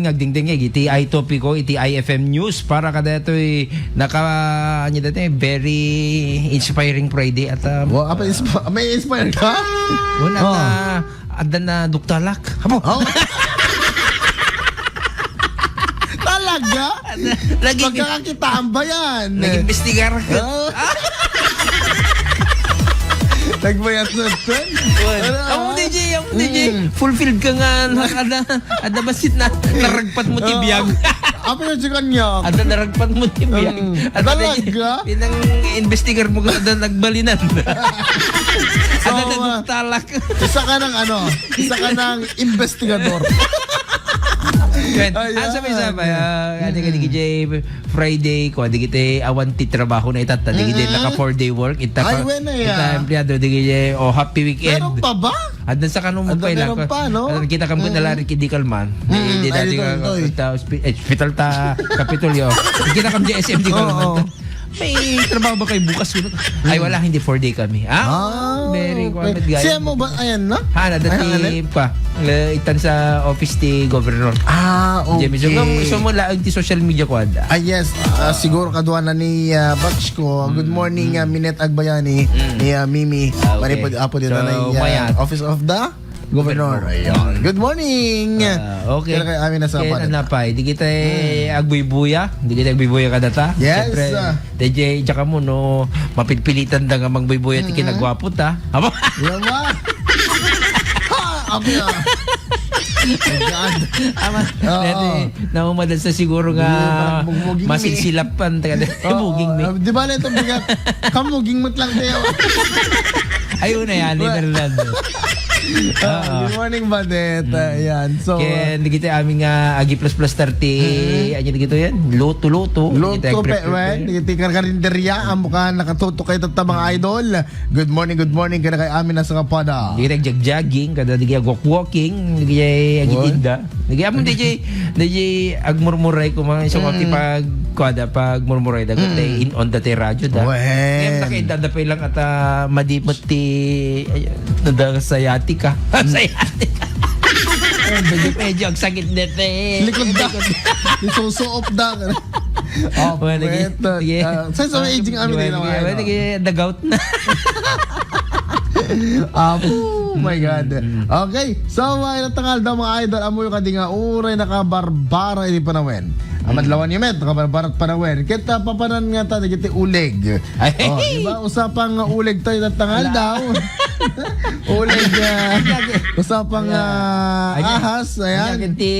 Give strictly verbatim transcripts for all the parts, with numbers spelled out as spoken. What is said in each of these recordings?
Nga agdingdingig iti iTopiko, iti iFM News para kadaytoy naka-, ania daytoy, very inspiring Friday at, um, Wa-, apa, insp-, may inspire ka? Wala Oh. na, adda na duktalak. Apo! Oh. Talaga? Naging Pagkakakitaan ba yan? Nag-imbestigar ka. Oh. Nagbayat na ito. Wala. Ano, Amo, ah? D J, amo, D J. Mm. Fulfilled ka nga, nakada. Adda basit na naragpat mo ti biag. Ah, apay na si kanya. Adda naragpat mo ti biag. Mm. Adda na Talaga? Inang investigar mo kung adda nagbalinan. So, Adda na ah, duktalak. Isa ka ng ano, isa ka ng investigador. Ayan. Ayan. Asa may isa pa? Ah, ano ka, Mm. D J? Friday, kua, digiti awan ti trabaho na itatta, digiti Mm-mm. naka four-day work, ita Ay, ka, wen na ya. ita empleyado, digiti, o, happy weekend. Meron pa ba? Addan sa kanong Adda, magpaila meron ka. pa, no? Addan kita kam Mm-mm. kunalari ki di kalman. Mm-mm. Di, di Ay, dati ito, ka, ito, eh. ta, hospi-, eh, hospital ta, Kapitolyo. Kita kam di S M di Oo. kalman. May trabaho ba kayo bukas? Yun? Ay, wala, hindi, four-day kami. Ah, Ah, very okay. quiet, guys. Siya mo ba? Ayan na? Ha, na, Ay, dati ano? pa. Eh, itan sa office ti governor. Ah, James, okay. Iso mo, iso mo laeng ti social media ko, ada. Ah, yes. Ah, siguro kaduana ni, ah, batch ko. Good Mm, morning, mm. ah, Minette Agbayani, Mm. ni, ah, Mimi. Ah, okay. Manipod apo dito So, na, ah, mayat. Office of the Governor. Governor. Ayun. Good morning. Ah, okay. Kaya kay amin na sa Kaya padat. na napay, di kita eh, Mm. agbuybuya. Di kita agbuybuya kadata. Yes, Siyempre, ah. D J, tsaka mo, no, mapilpilitan da nga mangbuybuya ti Mm-mm. kinagwapo ta. Aba? Yan ba? Ha! Abi, ah. My God. Ama, Oo. dati, naumadan sa siguro nga Hindi, parang bugmuging ni. masigsilapan, taga Oo, buging ni. ah, di ba na itong bigat? Kamuging mo't lang tayo. Ayun na yan, Well, Netherlands. Ah, Oo. good morning, Badet. Ah, Mm. yan. So, Ken, ah, di kita amin nga agi plus plus thirty, Mm. ano di kita yan? Loto, loto. Di kita Loto, pe, prepare. wen. Di kita karkarinderya, amo ka nakatutok kayo tatta, mga idol. Good morning, good morning, kada kay amin na sa kapada. Di kita jogging, kada di kita walk-walking, di kita What? agitinda. Di kita, amo, di kita, di kita agmurmuray ko, mga isang Mm. pag, kada pagmurmuray, dagat Mm. in on the radyo da. Wen. Ngayon, nakainda da pa ilang at, ah, madipot ti, ay, nada, sciatica. Sciatica. Medyo, medyo agsakit dito eh. Likod da. Likod. Isusuop da. Oh, Well, lagi, wait, uh, lagi. uh, sa, sa aging amin Well, din ang lagi, ano. well, lagi, the gout na. Apo, my God. Mm, mm. Okay, so, uh, ilang tangal daw, mga idol, amoy kadi nga uray nakabarbara iti panawen. Amadlawan Mm. yu met, nakabarbara panawen. Kita papanan nga ta, dagiti uleg. Ay. Oh, di ba? Usapang, uh, uleg tayo, tatangal Ala. daw. Uleg, uh, Ay, usapang, ay, uh, ay, ahas, ayan. Ay, ti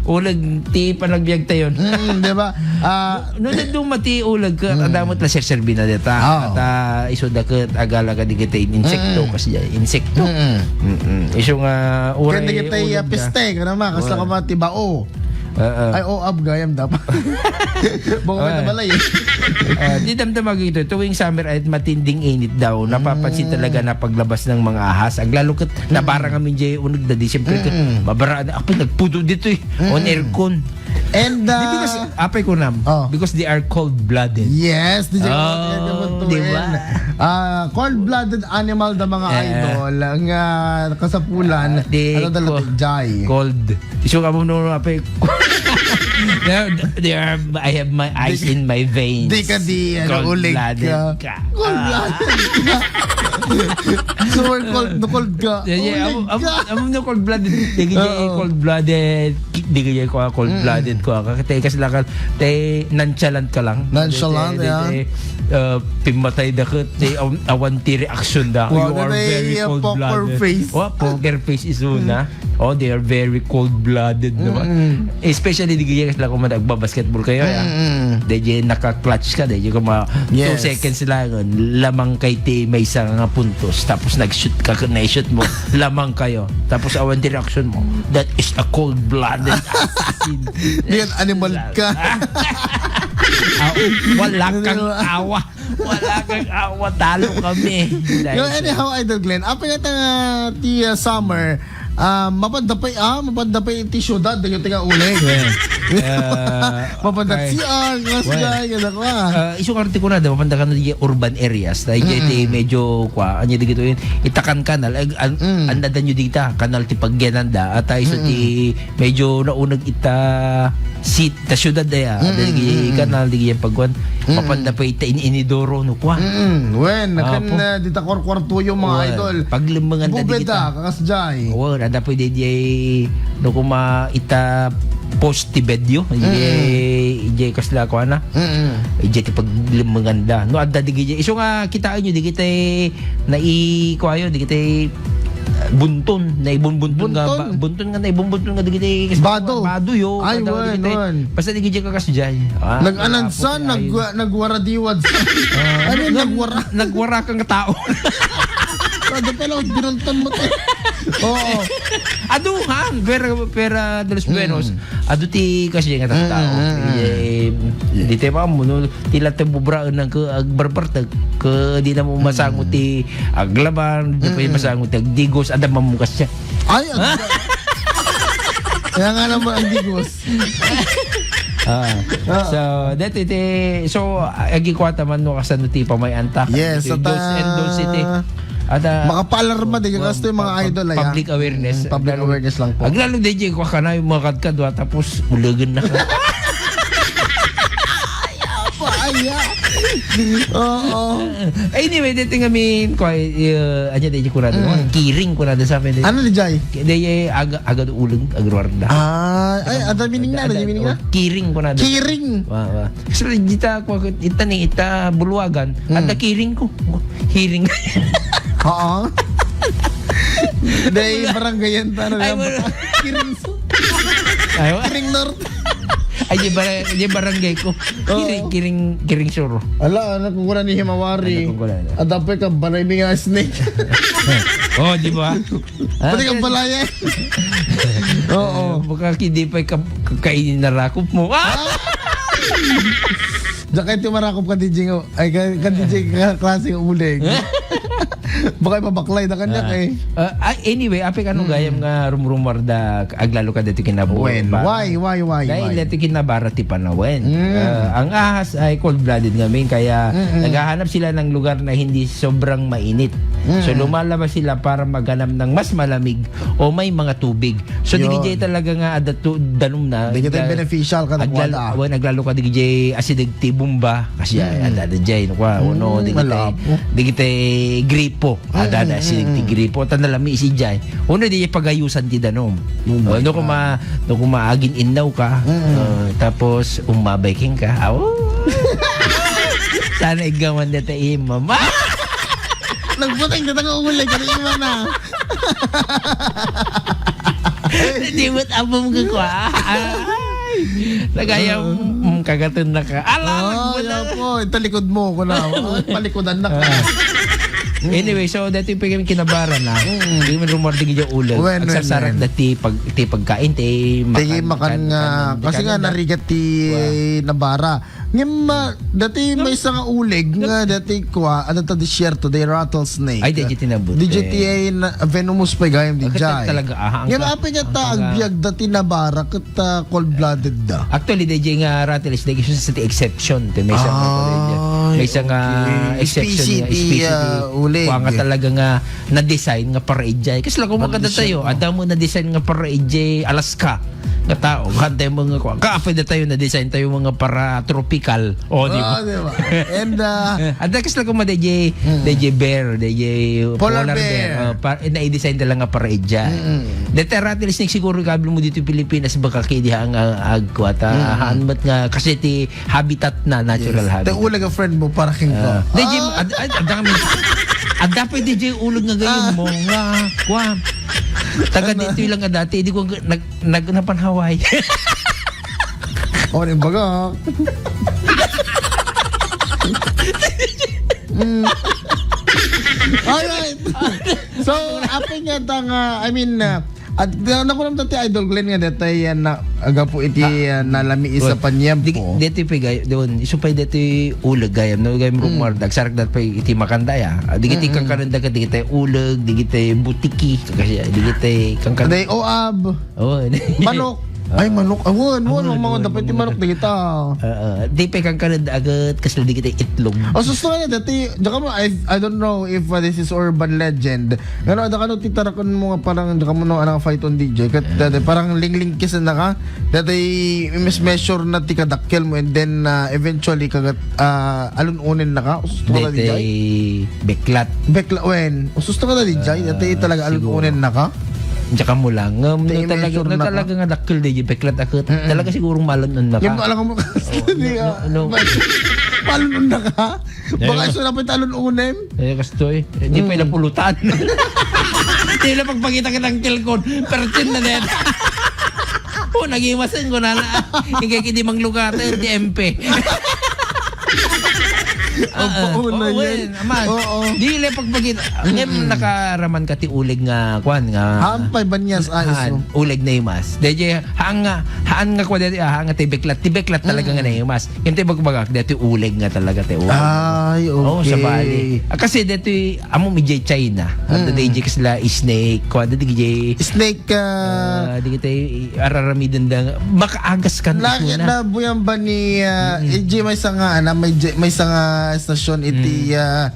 uleg, ti panagbiag tayo. Mm, di ba? Ah, No, no, duma ti uleg ka, Mm. adamot la serserbi na dita. Oo. At, ah, iso da ket agala ka di kita insekto, Mm. kasi insekto. Mm. Mm-mm. Iso nga, uray Kaya di kita uleg iya na. piste, ka naman, kasla Uray. ka ba, ti bao? Oo. Ay, o, ab, gayam dapat. Baka Ah. na balay eh. Ah, di damdamag ito. Tuwing summer ay matinding init daw. Napapansin Mm. talaga na paglabas ng mga ahas. Aglalo ket Mm. nabarang amin jay uneg da di siyempre ket Mm. mabara na. Apo, nagpudo dito eh. On Mm. aircon. And, Di, because, ah, apay ko nam, Oh. because they are cold-blooded. Yes, di siya Oh, di ba? Ah, cold-blooded animal da mga Eh. idol nga kasapulan. Ah, di Ano talaga, ko- Jai? Cold. Isu ka mo, no, apay. There, there are, I have my ice Di- in my veins. di ka di, ano, ulig Cold-blooded ka. ka. Cold-blooded ka. Super cold, no, cold ka. Yeah, yeah, Ulig amo, amo, ka. amo, no, cold-blooded. Di ka Oo. cold-blooded. Di kaya ko, ah, cold-blooded Mm. ko, ah. Kasi, kasi lang ka, te, nonchalant ka lang. Nonchalant, Te, te, yeah. te, uh, pimatay da ka, te, aw-, awan ti reaction da. Wow, You are na very naiiyak po, poker cold-blooded. face. Oh, poker face is una. Mm. Oh, they are very cold-blooded, di ba? Mm. Especially, di kaya kasi lang kung nagbabasketball kayo, ah. Mm. Di kaya naka-clutch ka, di kaya kuma-, two Yes. seconds lang, lamang kay ti may isa nga puntos. Tapos nag-shoot ka, na-shoot mo, lamang kayo. Tapos awan ti reaction mo. That is a cold-blooded assassin. Di yan, animal ka. Ah, wala kang Animal. awa. Wala kang awa. Talo kami. Yo, anyhow, Idol Glenn, apay nga ta nga ti, ah, summer, Ah, mapanda pay, ah, mapanda pay iti siudad, dagiti nga uleg. Well, ah, mapanda okay. C R, nga well, siyay, kada ko, ah. Ah, isu nga artikulo na, mapanda kano di urban areas, ta iti Mm-mm. medyo, kwa, anya di gito yun, itakan kanal, ag-, an-, Mm. anda danyo dita, kanal ti pagyananda, at isu ti Mm-mm. medyo naunag ita, sit-, ta siudad daya, Mm-mm, dagiti mm-mm. kanal, dagiti pagkuan, Mm-mm. mapanda pay ita in-, inidoro, no, kwa. Mm-mm. Wen, Ah, nakan, po. ah, dita kwarkwartuyo, mga Wen, idol. Paglemmengan da Bubeda, dagita. Kakas Jai. Wen, ada pwede di, no, kuma ita post ti bedyo, Mm. ijay, ijay kasla ko, ana. Mm. Ijay ti paglemmengan da. No, adda di gijay. Isu nga, kitaan nyo, di kita nai-, kuayo, di kita bunton, naibunbunton nga Bunton? ba-, bunton nga naibunbunton nga di kita Bado. Bado yo. Ay, Kada wen, di kita, wen. Basta di gijay kakas Jai. Ah, Nag-anansan, apo, nag-, ayun. nagwaradiwad. Ah, I mean, nag-, nagwara. Nagwara kang tao. Kada pala, binunton mo to. Oo. Adu, ha? Pera, pera de los Mm. buenos. Adu ti kasi nga tattao. Mm, mm, mm. Eh, di tayo maamo, no? Tila tayo bubraen ng ke-, agbarbartag. Ke, di na mo masango Mm. ti aglaban, di pa Mm, mm. masango ti agdigos, ada mamukas siya. Ay, ang Ha? Kaya nga naman ang digos. Ah. Ah. So, that it, eh, so, agi ko ata man no, kasano ti pamay-anta. Yes, Ito, at, those and those iti. ah, At, ah, Makapaalarma, di ka oh, kasto yung mga pa-, idol, ay, ah. public awareness. Mm, public Aglalo, awareness lang po. aglalo, D J, ko ka na yung mga kadkadwa, tapos ulagan na ka. Ay, ah. Oo. Anyway, dito nga min, ko ay, uh, anya, D J, kunado, Mm. kiring, kunado sa amin, eh. Ano, D J? Kaya, eh, aga, aga do ulang, agruarda. Ah, ay, ada meaning na, ada, ada meaning na? Oh, kiring, kunado. Kiring. Wa, wa. So, dita, ko, ita ni, ita, Buluwagan, Mm. ada kiring ko. Hearing. Oo. Dahil barangay yan, tara, Ay, yan, wala. Kiring Sur. Ay, wa. Kiring North. Ay, di barang-, di barangay ko. Oo. Kiring, Kiring, Kiring Sur. Ala, anak ko na ni Himawari. Anak ko na, ano? At dapat ka, balay mi nga snake. Oh, di ba? Ah, Pati ka kaya balaya. Oo. Baka hindi pa ka, kakainin na rakop mo. Ah! Diyan kayo tumarakop ka, D J, nga, ay, ka, ka, D J, ka, klase ng uling. Baka mabaklay na kanya, Ah. eh. Ah, ah, anyway, apik ano Mm. gayam nga rumrumar da, aglalo ka dito kinabu-, When? Bara. Why, why, why, Dahil why? dito kinabara ti panawen. Mm. Ah, ang ahas ay cold-blooded ngamin, kaya Mm-mm. naghahanap sila ng lugar na hindi sobrang mainit. So, Mm-mm. lumalabas sila para maghanap ng mas malamig o may mga tubig. So, Yun. digijay talaga nga ada tu-, danum na. Digijay Nga, beneficial ka, aglalo, nakuha da. Awan, aglalo ka digijay asideg ti bomba. Kasi Mm. ada, ada jay, no, kwa, Mm, uno, digitay, malabo. digitay gripo. Ada, ada, Mm, asideg ti mm. gripo. Tanda lami si jay. Uno, di pagayusan ti danum. Oh my Oh, no, God. kuma, no, kuma agin innaw ka. Mm. Oh, tapos, umabay king ka. Aw. Sana igawan na ta imam. Nagputang ka, tanga, umulay ka na iwan na. Di mo't abom ka kwa. Ay. Nagayam, mm, kagatun na ka. Ala, Ah, wala. Yan po. Italikod mo ko na. Ay, palikodan na ka. Ah. Anyway, so, dati pa kami kinabara na. Mm. Di man rumordi gidya ulo. Wen, wen, Agsasarak wen. dati pag, ti pagkain, ti Ti makan, makan makan, nga, makan, kasi nga, makan, narigat ti Wa. nabara. Ngem, ah, dati Ngem, maysa nga uleg nga dati kua, ano ta, disyerto, day rattlesnake. Ay, di, di tinabot, Di, di, eh. ti ay na, venomous pa gayam di Bakit jay. talaga, ah, ang Ngem ka-, apay nga ta, ang ka- agbiag dati nabara, ket, ah, cold-blooded da. Actually, di, di nga rattlesnake, isa sa ti exception, ti maysa nga, Ah, maysa nga okay. exception Species nga, ti, species ti, ah, uleg. kua nga talaga nga na-design nga para ijay. Kasi lang kung Para maganda tayo, desyerto. Ada mo na-design nga para ijay Alaska. Nga tao, hantay mo nga kua. Kaapay na tayo na-design tayo mga para tropical. O, di ba? Ah, di ba? And, ah, Eh, ada kasi lang kung madayjay, Mm. dayjay bear, dayjay Polar polar bear. bear. Ah, pa, eh, na-design talaga nga para ijay. Mm. Dete rattlesnake siguro kabil mo dito Pilipinas, baka kaya di ang, ang agkwata. Mm. Haan mat nga, kasi ti habitat na, natural Yes. habitat. Te, ulag a friend mo para king ko. Ah. Di, Jim, Ah. ad-, ad-, ad-, dami. Ad-, dapat di, Jim, ulag nga gayon Ah. mo, nga, kwan. Taga Ano? dito lang nga dati, di ko nag-, nag-, napanhaway. Oh, yung baga. Mm. Alright. So, apay nga ta nga, I mean, uh, At na-, nakulam ta ti Idol Glenn nga deta yan na, agapu iti, ah, nalami isa panyempo. Deti pay gay-, doon, isu pay deti uleg gayam, no? Gayam rumar, dagsarak dat pay iti makanda ya. Ah, digiti kankananda ket digiti uleg, digiti butiki, kasi, digiti kankan- Day, oh, ab. Oh, manok. Ay, manok. Awan, awan, manok, dapat ti manok dagita. Ah, ah. Di pay kankananda aget, kasi digiti itlog. Oh, sus, nga, dati, diyan ka mo, I, I don't know if, uh, this is urban legend. Ngano, ada kano ti tarakon mo nga parang, diyan ka mo, no, anang fight on D J. Kat, dati, parang linglingkis na ka. Dati, mas measure na ti kadakkel mo, and then, uh, eventually, kagat, uh, alun-unen na ka. Ususto ka na, D J? Dati, beklat. Beklat, wen. Ususto ka na, D J? Dati, talaga, alun-unen na ka? Diyan ka mo lang. Ngem, no, talaga, no, talaga nga dakkel, D J, beklat, akit. Talaga, siguro, malun-un na ka. Ngem, alam mo, malun-un na ka? Baka isu na pay talon unem. Eh, kastoy. Eh, di pay napulutan. Di na pagpakita kitang cellphone. Pertin na net. Oh, nagimasen ko na na. Ingkay kidi manglugatan, di M P. Opo, una yan. Oo. Di na pagpakita. Ngem, nakaraman ka ti uleg nga, kwan, nga Hampay banyas, ayos, haan, oh. Uleg na imas. Dayjay, haan nga, haan nga kwa dayjay, ah, haan nga ti beklat. Ti beklat talaga nga naimas. Ngem ti bagbagak, daytoy uleg nga talaga ti uleg. Ay, okay. Oh, sabali. Ah, kasi daytoy, amo, medyo China. At dayjay kasla snake, kwa dayjay snake, ah, ah, di kita i-, araramiden da, makaagas kan na, isuna. Nabuyan ba ni, ah, maysa nga, ana, may, maysa nga estasyon iti, ah,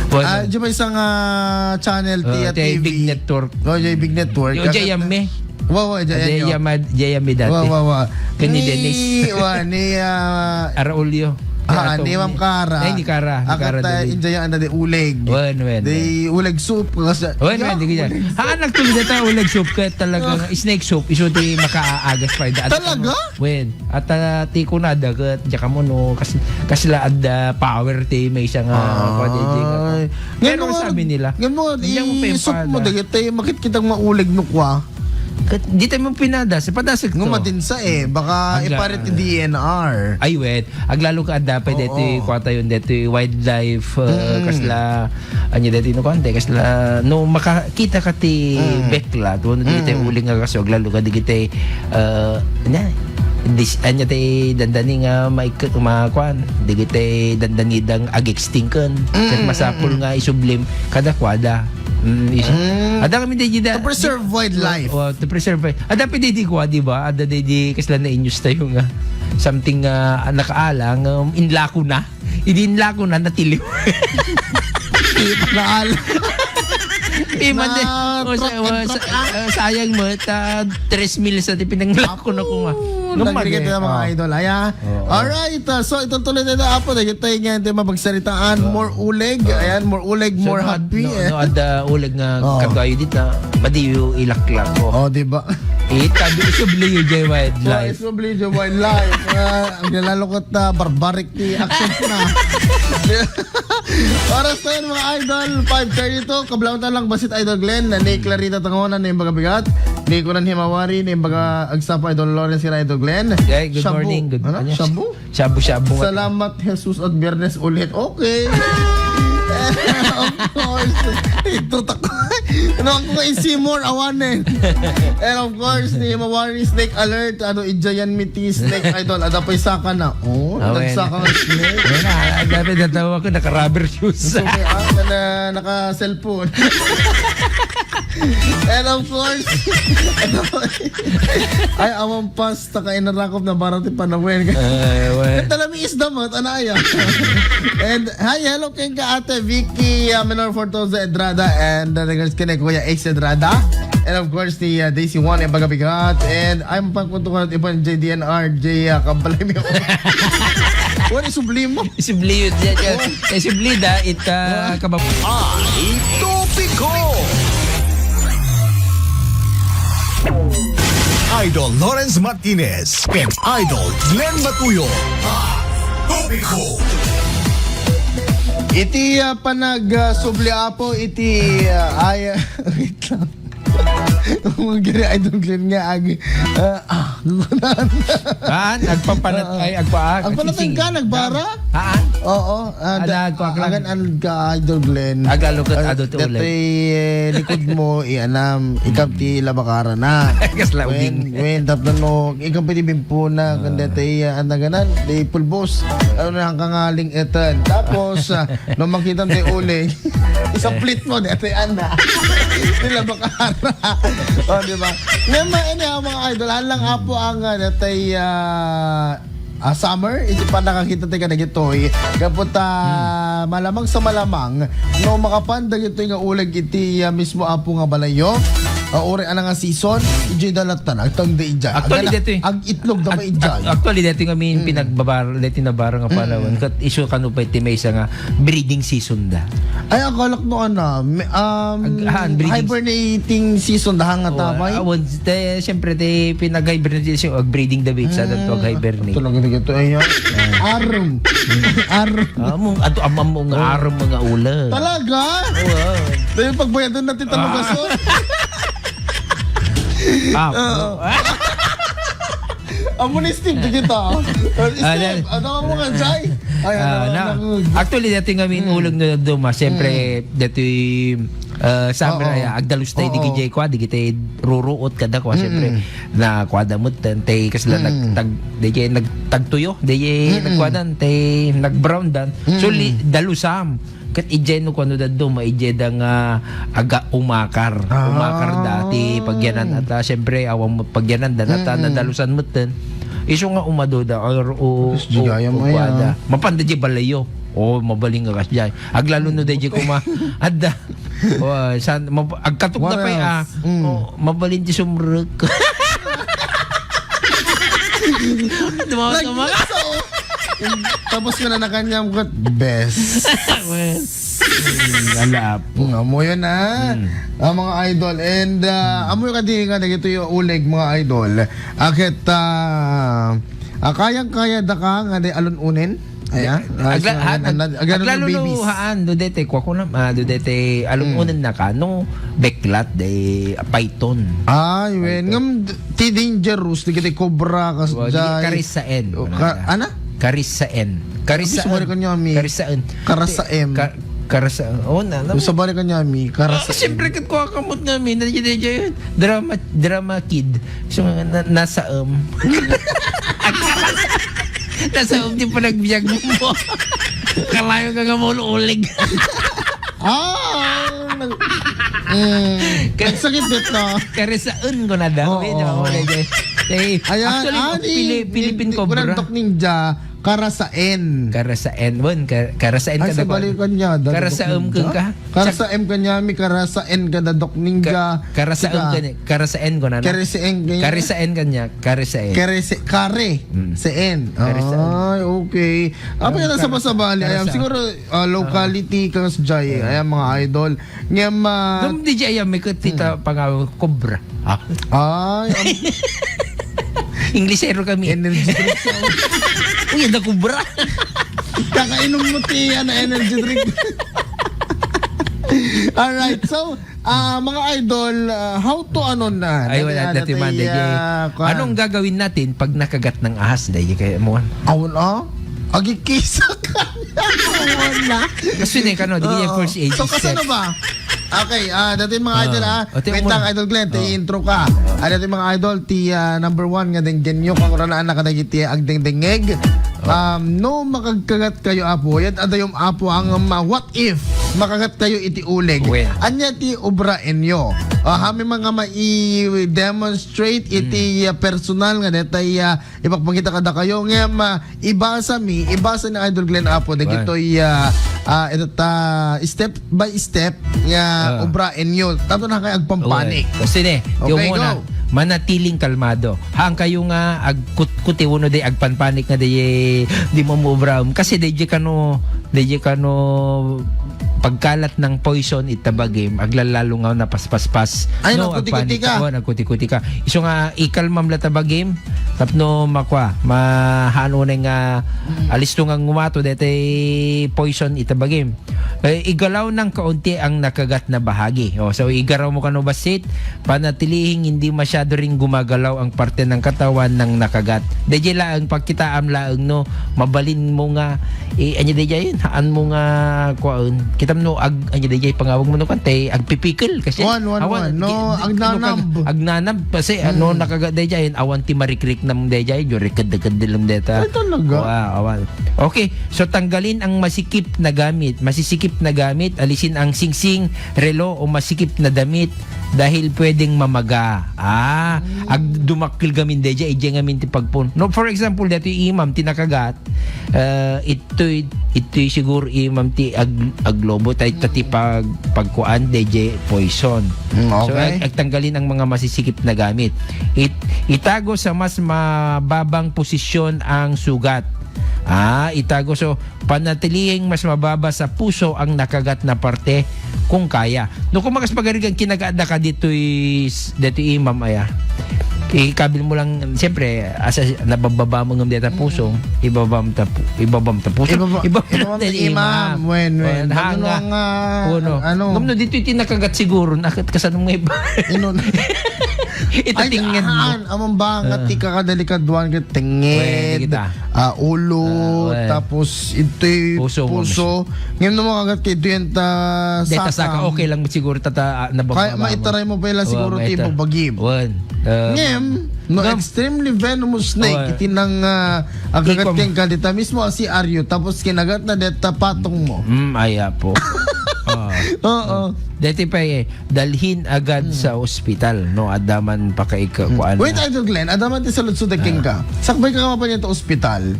Wala. Ah, di ba isang, ah, channel ti, ah, T V? Big Network. Oh, di Big Network. Yung J M E. Wow, wow, J M E. J M E, J M E dati. Wow, wow, wow. Kani Dennis. Wa, ni, ah, Araulio. Ah, ni Ma'am Cara. Ay, ni Cara. Ni Cara Dennis. Injay ang dati uleg. Wen, wen. Di uleg soup. Wen, wen, di kaya. Haan, actually, data uleg soup. Kaya talaga, snake soup. Isu ti makaagas pa. Talaga? Wen. At, ah, ti kunada ket diak ammo no kas-, kasla adda power ti maysa nga, ah, kua, di, di nga. Ay. Pero ngem no, sabi nila, ngem no, diak mo isut mo pimpada. Dagiti makitkitang mauleg no kua. Ket di tayo mo pinadas, padasek to. Ngem madinsa, eh, baka iparit ti D N R. Ay, wait. Aglalo ka adda pay deti, kua tayo deti wildlife, ah, kasla Ania daytoy no kuan, te, kasla, no makakita ka ti beklat, wenno dagiti uleg nga kasu, aglalo ka dagiti, eh, ania, dis-, ania ti dandani nga maik-, ma-, kuan, dagiti dandani dang ag-extinct ken. Ket masapul nga isublim kadakuada. Mm, is-, adda kami daydi da-, to preserve wildlife. Oh, to preserve wi-, adda pay daydi kua, di ba? Adda daydi kasla na-news tayo nga something nga nakaalang, um, inlako na. Idin la ko na natiliw. Naal. Iman de. Na, o, sa-, truck and o, sa-, truck, ah. O, sayang mo, ta, tres mil sa ti pinanglako na ko nga. Oo, nagligid na mga idol. Aya. Oo. Alright, ah, so, itong tuloy na ito, apo, na yung tayo nga, ito yung mapagsaritaan. Oo. More uleg. Oo. Ayan, more uleg, so, more no, happy, no, eh. No, adda uleg nga katayo dita. Madiyo ilaklak ko. Oh, di ba? Ita, di subliyo jay wildlife. So, subliyo jay wildlife. Ah, ang nilalukot na barbaric ti actions na. Oras na yun, mga idol, five thirty-two. Kablawan ta lang, basit Idol Glenn, ni Clarita Tangona, ni Imbaga Bigat, ni Kunan Himawari, ni Imbaga Agsapo, Idol Lawrence, ni Idol Glenn. Hey, good morning. Good morning. Shabu. Shabu-shabu nga. Salamat, Jesus, at Biyernes ulit. Okay. Of course. Ito tak-, no, ako kay Seymour, awanen. And of course, ni Mawari, Snake Alert, ano, Ijayan Miti, Snake Idol, ada pa isa ka na. Oh, nagsaka nga snake. Ayun na, ang dami natawa ko, naka-rubber shoes. So, may, ah, na, naka-cellphone. And of course, ay, awan pas, ta kainarakop na para ti panawen. Eh, wen. Ket talami isda met, anaya. And hi, hello, kenka Ate Vicky, uh, Menor Fortosa Edrada, and, uh, regards ken Kuya Ace Edrada. And of course, ni, uh, Daisy Juan Embagabigat. And I'm pangkutukan at iban J D N R, J, uh, Kabalay mi. What is sublimo? Sublimo, yeah, yeah. Eh, subli da, it, ah, kabab- Ay, topiko! Idol Lawrence Martinez and Idol Glenn Matuyo. Ay, topiko! Iti, ah, panag, ah, subli, apo, iti, ah, ay, wait lang. Mga gani, Idol Glenn nga, agi. Ah, ah, Haan, agpapanat-, Oo. ay, agpa-, ah, Agpanatay ka, nagbara? Haan? Oo, ah, Ada, da-, agkuak lang. Agan, an ka, Idol Glenn. Agalo kat Ah, ado ti ulay. datoy, eh, likod mo, ianam, ikam ti labakara na. Kasla Wen, ubing. wen, tapno no, ikam pwede bimpuna, Ah. kan datoy, ah, an naganan, di pulbos. Ano na, hangka nga ling-etan. Tapos, ah, no makita mo ti uling, isaplit mo, datoy, ana. Ti labakara. O, di ba? Ngem, ah, anyhow, mga idol, alang apo ang, ah, datoy, ah, ah, summer, iti pannakakita tayo kadagitoy. Gapu ta, Hmm. malamang sa malamang, no makapan dagitoy nga uleg iti, ah, mismo apo nga balayo, ah, uray ana nga season, idiay da latta, agtangda idiay. Actually, Agana, ditoy, ag-itlog da ag-, pa idiay. ag-, actually, ditoy nga min Hmm. pinagbabar-, ditoy nabara nga Hmm. panahon, kat isu kano pa iti maysa nga breeding season da. Ay, akalak no, ana, me-, um, Ag-, ahan, breeding hibernating season da, hanga Oh, tapay. awan, te, siyempre, te, pinag-hibernate siya, ag-breeding da, bitsa, Mm. to ag-hibernate. Ito lang ito, ito, ayan. Ah. Arum. Arum. Ah, mong, ato, amam mo nga Oh. arum, mga ula. Talaga? Oo. Dahil pagbayadan natin, Ah. talugaso. Ah. Oo. Amo ni Steve, di kita. Uh, Steve, Ah, ano mo nga, Jai? Ay, Ah, ano, na. ano, Actually, dati nga min Mm. ulag na duma, siyempre, Mm. dati, uh, summer Oo. ay, agdalus tayo, di Oo. gijay kwa, di kita ruruot kada kwa, Mm. siyempre, na kwa da mo, tan-, tay, kasla Mm. nagtag-, di jay nagtagtuyo, di jay Mm. nagkwadan, tay, nagbrown dan. So, Mm. li-, dalusam. Ket idiay no kuano daduma, idiay da nga aga umakar. Ah. Umakar dati pagyanan ata, siyempre, awan mo pagyanan, dan ata Mm-mm. nadalusan metten. Isu nga umado da, or, o, Tapos, di o, gaya mo o, kuada. yan. Mapanda di balayo. O, mabaling nga kasdiay. Aglalo no, di kuma, adda. O, san, mab-, agkatog What na pay, ah. else? Mm. O, mabalin ti sumrek. Dumawa Like, sa mga. so, tapos ko na nakanyam ko, best. Well. Mm, alap. Mm, amo yun, ah. Mm. Ah, mga idol. And, ah, amo yung kadi nga, nagito yung uleg, mga idol. Akit, ah, ah, kayang-kaya da ka nga di alun-unin? Ayan. Ah, Agla-, so, ha-, ayan, ag-, ayan, aglalo ayan, no, babies. haan, dudete, kwa ko na, ah, dudete, alun-unin Mm. na ka, no, beklat, de, python. Ay, wen. Python. Ngam, Ti dangerous, di kita cobra, kas Wa, di jay. Karisaen, O, mana ka-, ka? ana? Karisaen. Karisaen. Sabali kanya, mi. Karisaen. Karasaem. Ka-, karasaen. Oh, na, na. Sabali kanya, mi. Ah, Karasaen. siyempre, kat kwa kamot nga, mi. Na, di, di, di, drama, drama kid. So, na, nasa, um. Nasa, um, di pa nagbiag mo. Kalayo ka nga mo, ulig. Ah, nag-, mm, Ka-, nagsakit dito. Karisaen ko na daw. Oo. Eh, no, eh, eh. Eh, Ayan, actually, ani, Pili-, Philippine ni-, Cobra. Kurang Doc Ninja, karasaen. Karasaen, wen, ka-, karasaen Ay, ka sa daw. Balikan niya, da, Doc Karasaem Ninja. ka ka? Karasaem ka niya, mi karasaen ka da, Doc Ninja. Ka-, karasaem Sika. ka niya, karasaen ko na na. Karasaen ka niya. Karasaen ka niya, karasaen. Kare se-, kare. Mm. Seen. Karasaen. Ay, okay. Apa Ang yan ang kara-, sabasabali? Ayan, karasaen. siguro, ah, locality, Ah. kang sa Jai, Ah. ayan, mga idol. Ngem, ah, Ngem di jay ayan, may katita Hmm. pangawag, cobra. Ah. Ay, ang Inglesero kami. Energy drink. Uy, ada cobra. Kakainom mo ti, ano, energy drink. Alright, so, ah, mga idol, ah, how to, ano na, Ay, wala, dati, dati man, dati, dati, ah, kuwan. Anong gagawin natin pag nakagat ng ahas? Dahil kaya mo, Awan, ah? Agikisa ka. Awan na. Kasi na, kano, di Oo. yung first aid So, step. kasano ba? Okay, ah, dati mga Ah. idol, ah. Ate, Wait umuna. lang, Idol Glenn, ti Ah. intro ka. Ah, dati mga idol, ti, ah, number one nga denggenyo, kang urana anak na ti agdengdengeg. Ah. Um, no, makagkagat kayo, apo. Yan, adayom, apo, ang, um, ah, what if makagat kayo iti uleg? Well. Anya ti obra enyo? Ah, hami mga mai-demonstrate iti, Hmm. ah, personal nga detay, ah, ipakpakita kada kayo. Ngem, ah, ibasa mi, ibasa ni Idol Glenn Apo, Right. dagitoy, ah, ah, ito ta, step by step nga Ah. obra enyo. Tapno na kayo agpampanik. Okay. Kasi ne, Okay, yung muna, go. manatiling kalmado. Haan kayo nga agkutkuti uno di agpanpanik nga di, di mo muobra. Kasi di, di kano, di, di kano pagkalat ng poison ita bagim, aglalalo nga napaspaspas. Ay, No, nagkuti-kuti agpanik ka. ka. Oh, nagkuti-kuti ka. Isu nga, ikalmam la ta bagim, Tapno makua, mahaan unay nga alisto nga ngumato daytoy poison ita bagim. Eh, igalaw ng kaunti ang nakagat na bahagi. Oh, so igaraw mo kano bassit, panatilihing hindi masyado ring gumagalaw ang parte ng katawan ng nakagat. Dayjay laeng pagkitaam laeng no, mabalin mo nga, eh, anya dayjay yun, haan mo nga kuan. Kitam no, ag, anya dayjay pangawag mo no, kante, agpipikil kasi. Wan, wan, awan, wan. No, ki-, no, agnanab. Agnanab kasi, ano, nakagat dayjay yun, awan ti marikrik nam dayjay, juri kadakadilem deta. Ay, talaga? Wa, awan. Okay, so tanggalin ang masikip na gamit, masisikip na gamit, alisin ang singsing, relo o masikip na damit dahil pwedeng mamaga. Ah, ag dumakkel gamin dayjay, ijay ngamin ti pagpun. No, for example, dati imam ti nakagat, eh, ito'y, ito'y siguro imam ti ag-, aglobo, tay ta ti pag-, pagkuan, dayjay poison. Mm, so, okay. Ag-, agtanggalin ang mga masisikip na gamit. It-, itago sa mas mababang posisyon ang sugat. Ah, itago. So, panatilihing mas mababa sa puso ang nakagat na parte kung kaya. No, kung makas pagarigan, kinagaadda ka dito'y, dito'y imam, aya. Ikabil mo lang, siyempre, asa, nabababa mo ngem deta puso, ibabam ta pu-, ibabam ta puso. Ibaba-, ibabam ta imam. Wen, wen. Wen, hanga. Ano, ano? Ngem no, dito'y ti nakagat siguro, nakat kasano mo iba? Ino na? Ita tinged mo. Ay, haan, amang ba, nga ti kakadelikaduan ket tinged, ah, ulo, tapos ito'y puso. Ngem no makagat ka ito yan ta saka, okay lang siguro ta, ta, ah, nabababa mo. Kaya maitaray mo pa ila siguro ti ibabagim. Wen. Ngem, no, extremely venomous snake, iti nang, ah, agagat kenka dita mismo a C R U, tapos kinagat na deta patong mo. Mm, ay, apo. Oo. Deti pa, eh, dalhin agad sa ospital, no? Adda man pakaika-, kuan na. Wait, Idol Glenn, adda man ti saludsod kenka. Sakbay ka nga pa niya ta ospital.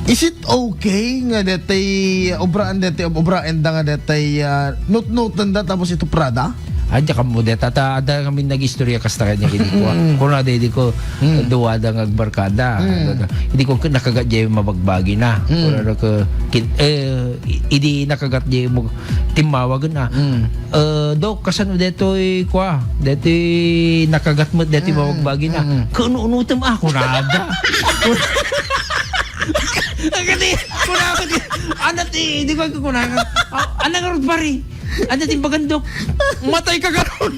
Is it okay nga detay obraan, detay obraan da nga detay, ah, nutnuten da tapos ituprada? Adda kamo deta, ta, adda kami nag-istorya kasta kanya kini ko. Kuna deti ko, duwa da nga agbarkada. Hindi ko nakagat jay mabagbagi na. Kuna ko, kin-, eh, i-, idi nakagat jay mo, timmawagen na. Eh, Dok, kasano detoy kua? Detoy nakagat met, detoy mabagbagi na. Kaunu-unutem a, kunada. Agadi, kunada. Ana ti, di ko kunada. Ah, ana nga rod pari. Ana ti bagandok. Matay ka karon.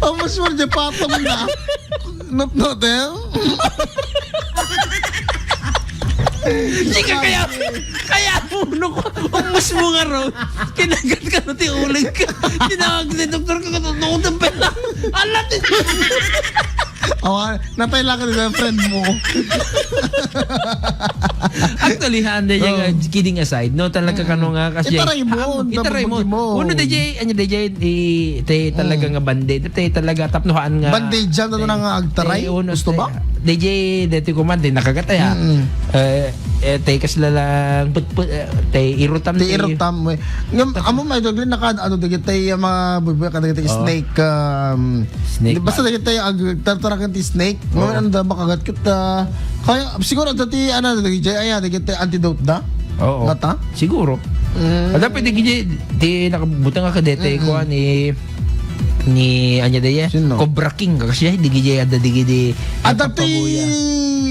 Ang mas mo, di patong na. Nutnut, eh. Di ka kaya, kaya puno ko. Umus mo nga ro. Kinagat ka na ti uling ka. Tinawag ni doktor ka, katututan pa na. Ala, ti-, Awa, natay lang ka ni friend mo. Actually, ha, hindi, yung, uh, kidding aside, no? Talaga kano nga, kasi, itaray mo, ah, itaray mo. Tapos mo. Uno, D J, ano, D J, i-, te-, talaga nga band-aid. Te, talaga, tapnohan nga. Band-aid dyan, ano na nga agtaray? Te, uno, gusto ba? D J, deti ko man, di nakagatay, ha? Eh, eh, te, kasla lang, put, put, eh, te, irutam, te, irutam, eh. Ngam, amo, may dagli, naka, ano, dagitay, mga bubuya ka, dagitay snake, um, snake basta dagitay, ag-, tartarakan ti snake. Ngam, ano da, makagat kita. Kaya, siguro, dati, ano, dagitay, ayan, dagitay, antidote da? Oo. Mata? Siguro. Mm. Ada pwede gini, di nakabutang ka dete, kuan, ni, ni, anya da, eh? Sino? Cobra King, kasi, di gini, ada, di gini, ada ti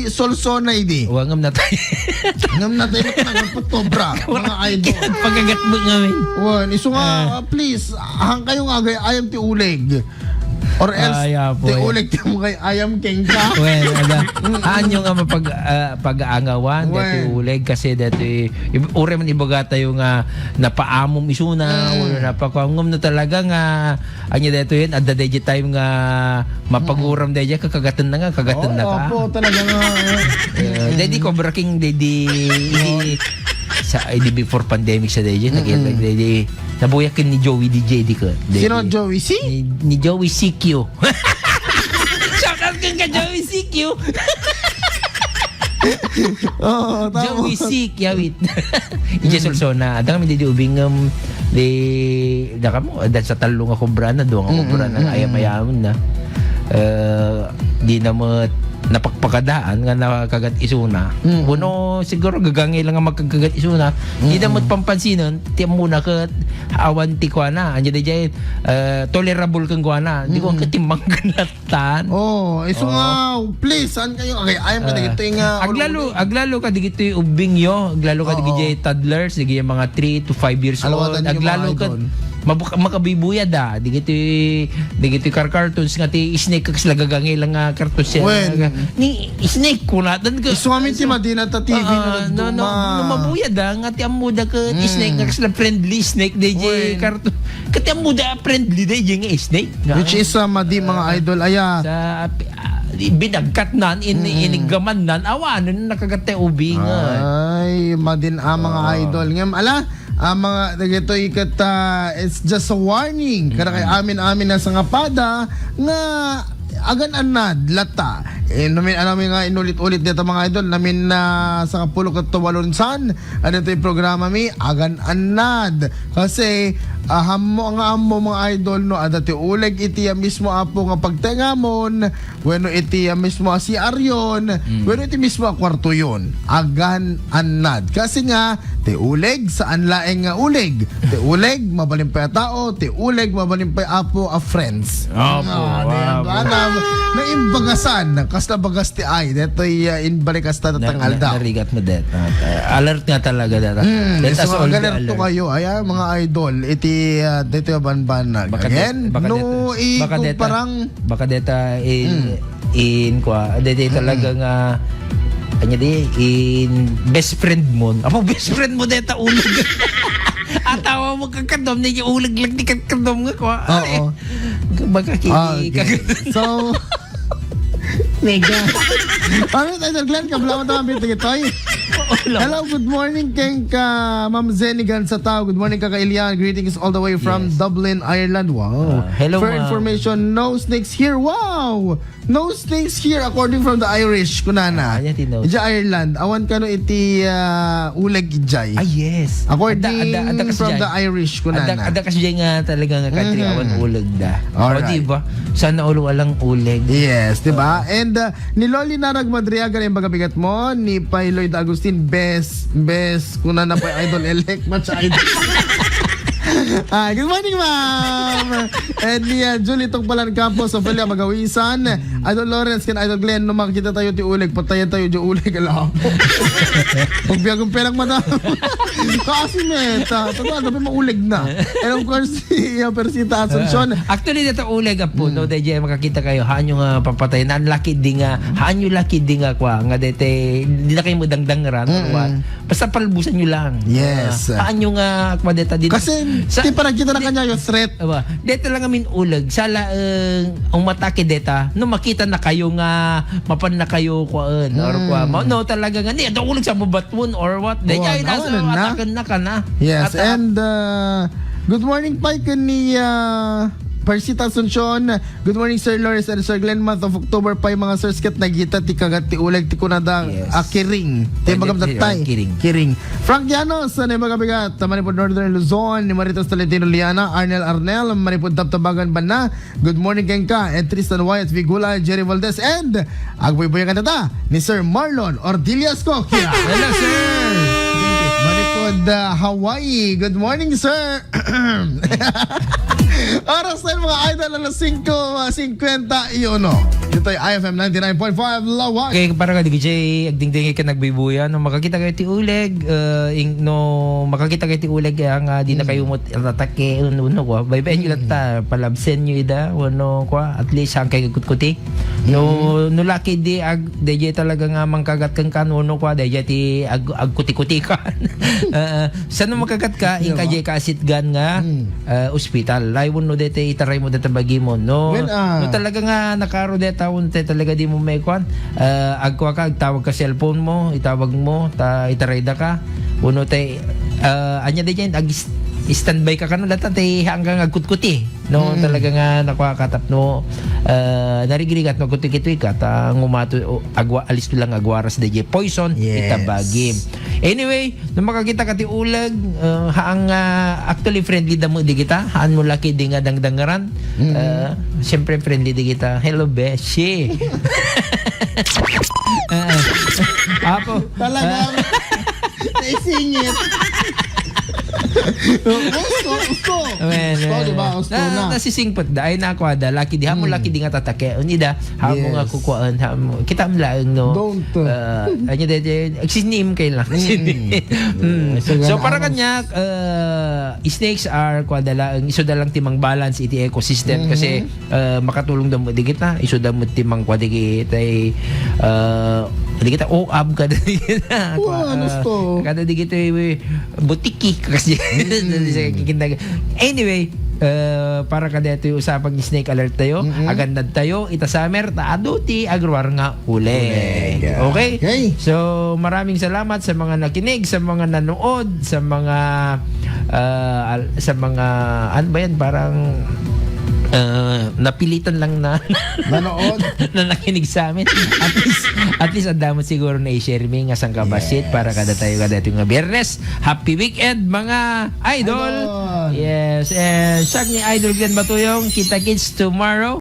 Solsona, idi. Wa, ngam natay. Ngam natay, ngam put cobra, mga idol. Pagagat mo ngamin. Wan, isu nga, ah, please, hang kayo nga agay, ayam ti uleg. Or else, ay, apoy, ti uleg ti mo kay ayam kengka. Well, ada. Aanyo nga mapag-, ah, pag-aangawan, dati uleg, kasi dati, ib-, ure man ibaga tayo nga napaamom isuna, wala napakuamom na talaga nga, anya dito yun, adda dayjay time nga mapaguram dayjay, kakagatan na nga, kagatan na ka. Oo, opo, talaga nga, eh. Eh, daydi Cobra King, daydi, sa, ay, di before pandemic sa dayjay, nakita, daydi, nabuyak ni Joey D J, di ko. Sino, Joey C? Ni, ni Joey C Q. Shout out kang ka Joey C Q. Oo, tama. Joey C Q, yawit. Ija Solsona. Adda kami di, di ubing, um, di, da kamo, adda sa talo nga kobra na, duwa nga kobra na, ayam-ayam na. Eh, Di na met napakpakadaan nga nakagat isuna. Mm. Wenno siguro gagangay lang nga makagkagat isuna. Di na Mm. met pampansinen, ti ammona ket awan ti kuana. Anya dayjay, eh, tolerable kenkuana. Di ko Mm. ket timmanggan latan. Oh, isu Oo. nga, please, saan kayo? Agay, ayam ka Ah, dagitoy nga aglalo, ululi. Aglalo ka dagitoy ubbingyo, aglalo ka Oo. dagitoy toddlers, dagitoy mga three to five years Alawatan old. Niyo, mga Aglalo ka idol. Mabuk-, makabibuyad, ah. Dagiti, dagiti car cartons nga ti snake, kasla gagangay lang nga cartons yan. Wen. Nga, ni snake, kunatan ka. Isu kami ti madina ta T V Ah, na no, no, nagduma. No, mabuyad, ah, nga ti ammoda ka Mm. snake, nga kasla friendly snake, D J Wen. Carton. Kati ammoda friendly, D J nga snake. Nga. Which is, ah, madi, mga Ah, idol, aya. Sa, ah, binagkat nan, in-, Mm. iniggaman nan, awanen, nakagat tayo ubingan. Ay, madin, ah, mga Ah. idol. Ngem, ala, Ah, mga dagitoy ket, ah, it's just a warning. Kada kay Mm. amin-amin a sangapada nga agan-annad latta. Eh, namin, ano, mi nga inulit-ulit deta, mga idol, namin na sangapulo ket walonsan, ano toy programa mi, agan-annad. Kasi, ah, ammo nga ammo, mga idol, no, adda ti uleg iti, ah, mismo apo nga pagtengamon, wenno iti, ah, mismo a C R yon, Mm. wenno iti mismo a kuarto yon. Agan-annad. Kasi nga, ti uleg, saan laeng nga uleg. Ti uleg, mabalin pay a tao, ti uleg, mabalin pay apo a friends. Apo, Ah, di yan. apo. Ano, naimbagasan, kasla bagas ti ay, detoy, ah, inbalik hasta Na-, tatang na-, aldaw. Narigat mo, det. Ah, alert nga talaga, det. Mm, Let us so, all be alerto alert. Kayo, ay, ah, mga idol, iti, ah, detoy a banbanag. Baka Again, det-, baka no, det-, i-, baka kung deta, parang baka deta in, Mm. in, kwa, deta Mm. talaga nga, anya di, in best friend mo. Apo, best friend mo deta uleg. Atawa mo kakadom, ni uleg lang di kakadom nga, kwa. Oo. Baka kiki-, Ah, okay. kag- So, Mega. Alright, Idol Glenn, kabla mo taman, Bitoy. Hello, good morning, keng ka, Ma'am Zenny Gansatao. Good morning, Kaka Ilian. Greetings all the way from Yes. Dublin, Ireland. Wow. Ah, hello, For ma'am. information, no snakes here. Wow! No snakes here, according from the Irish, kunana. Ah, yan, ti no. Ija Ireland, awan kano iti, ah, uleg ijay. Ah, yes. According Adda, adda, adda kasi from jay. the Irish, kunana. Adda, adda kasi jay nga talaga nga country, Mhm. awan uleg da. Alright. O, di ba? Sana all walang uleg. Yes, di ba? Oo. And, uh, ni Loli Narag Madriaga na yung bagabigat mo, ni Pay Lloyd Agustin, best, best, kuna na po, idol elect, match idol. Ah, good morning, ma'am. And ni, uh, Julie Tugpalan Campos, Ophelia Magawisan, Idol Lawrence, ken Idol Glenn, no makita tayo ti uleg, patayan tayo di uleg, alam. Pagbiagan pelang mata. Kasi meta, totoo, sabi mo uleg na. And of course, si, uh, Persita Asuncion, Ah, actually, dito uleg, apo, Hmm. no? Dahil diyan makakita kayo, haan nyo nga papatay. Na, lucky di nga, haan nyo lucky di nga, kwa, nga dete, di na kayo magdangdang ran, or Mm-mm. what. Basta palbusan nyo lang. Yes. Ah, haan nyo nga, kwa, deta, di na Kasi, sa, di pa nakita na di, kanya yung threat. Aba, deta lang amin uleg. Sala, eh, ang matake deta, no, makita na kayo nga, mapan na kayo, kwa, eh, or, kwa, Mm. ma-, no, talaga nga, ni, ada uleg sa mabatwon, or what. Dahil Kuwan, diyan, nasa, awan na. Atakan na ka na. Yes, At, ah, and, uh, good morning, Pai, ken ni, uh, Parsita Asuncion. Good morning, Sir Loris and Sir Glenn. Month of October pa yung mga sirs ket nagita ti kagat ti uleg ti kunada Yes. a kiring. Ti Pwede magam ti, tattay. Oh, kiring. Kiring. Frank Llanos, ano yung mga bigat? Manipod Northern Luzon, ni Marites Tolentino Liana, Arnel Arnel, Manipod Tabtabagan Banna. Good morning, Kengka, and Tristan Wyatt Vigula, Jerry Valdez, and agbuybuyan ka na ta ni Sir Marlon Ordillas Coquia. Hello, sir. Manipod, uh, Hawaii. Good morning, sir. Oras na yung mga idol, alas singko, uh, singkwenta y uno. Dito ay I F M ninety-nine point five Lawag. Okay, para ka, D J, agdingding ka nagbibuya, no, makakita kayo ti uleg, uh, ing-, no, makakita kayo ti uleg, kaya nga, di na Hmm. kayo mo tatake, uno, uno, kwa. Baybayan nyo Hmm. latta, palabsen nyo ida, uno, kwa, at least, ang kayo kutkuti. No, Hmm. no, lucky di, ag-, D J talaga nga mangkagat kang kan, uno, kwa, D J ti ag-, agkuti-kuti kan. Ah, ah, Saan no makagat ka, Di inka ba? Jay ka asitgan nga, Hmm. ah, ospital. Laywon no dete, itaray mo deta bagimon. No, Well, ah. no talaga nga nakaro deta, unte talaga di mo maikuan. Ah, agkua ka, agtawag ka cellphone mo, itawag mo, ta itaray da ka. Uno te, ah, anya de dyan, ag-, standby ka kano, data te hanggang agkutkuti. No, Mm. talaga nga nakuha ka tapno, Ah, narigrigat no kutikitoy ka ta ngumato o, agwa, alisto lang agwaras dayjay poison. Yes. Itabagim. Anyway, no makakita ka ti uleg, ah, haang nga actually friendly da mo di kita, haan mo laki di nga dangdangaran. Mm. Ah, siyempre friendly di kita. Hello, beshi. Ah, apo. Talagang naisingit. Gusto, gusto. Amen, gusto, amen. Di ba? Gusto na, na. Nasisingpet da. Ay, nakuha da. Laki di. Hamo laki di nga tatake. Unida, hamo nga kukuhaan. Hamo. Kita mo laeng, no? Don't. Uh, ano dede? Agsinim kayo lang. Mm. So, para kanya, uh, snakes are, kuha da laeng, iso da lang timang balance iti ecosystem. Kasi, uh, makatulong da mo di kita. Iso da mo timang kuha di kita, uh, di kita, oh, ab ka di kita. Kuha, gusto. Kada di kita, eh, butiki kasi. Anyway, eh, para kada ito yung usapang snake alert tayo, agannad tayo, ita summer, ta adu ti agruar nga uleg. Uleg, yeah. Okay? Okay. So, maraming salamat sa mga nakinig, sa mga nanood, sa mga, ah, al-, sa mga, ano ba yan? Parang, ah, napilitan lang na nanood, na nakinig sa amin. At least, at least, ang damot siguro na i-share mi nga sang kabasit para kada tayo, kada ito nga Biyernes. Happy weekend, mga idol! Idol! Yes, and siak ni Idol Glenn Batuyong. Kita-kits tomorrow.